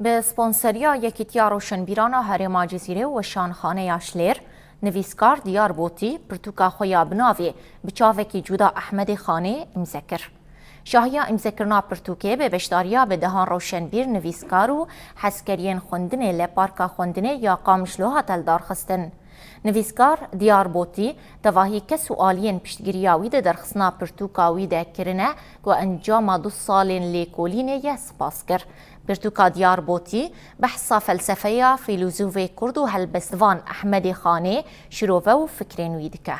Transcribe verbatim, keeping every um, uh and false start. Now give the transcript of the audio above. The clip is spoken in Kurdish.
Bi sponseriya Yekîtiya Roşenbîran a Herêma Cizîrê û Weşanxaneya Şilêr, nivîskar Diyar Botî pirtûka xwe ya bi navê Bi Çavekî Cuda Ehmedê Xanê îmze kir. Şahiya îmzekirina pirtûkê bi beşdariya bi dehan roşenbîr, nivîskar û hezkeriyên xwendinê li Parka Xwendinê ya Qamişlo hate lidarxistin. Nivîskar Diyar Botî tevahî kes û aliyên piştgiriya wî di derxistina pirtûka wî de kirine ku encama du salên lêkolînê ye spas kir. Pirtûka Diyar Botî behsa felsefeya fîlozofê kurd û helbestvan Ehmedê Xanê, şirove û fikrên wî dike.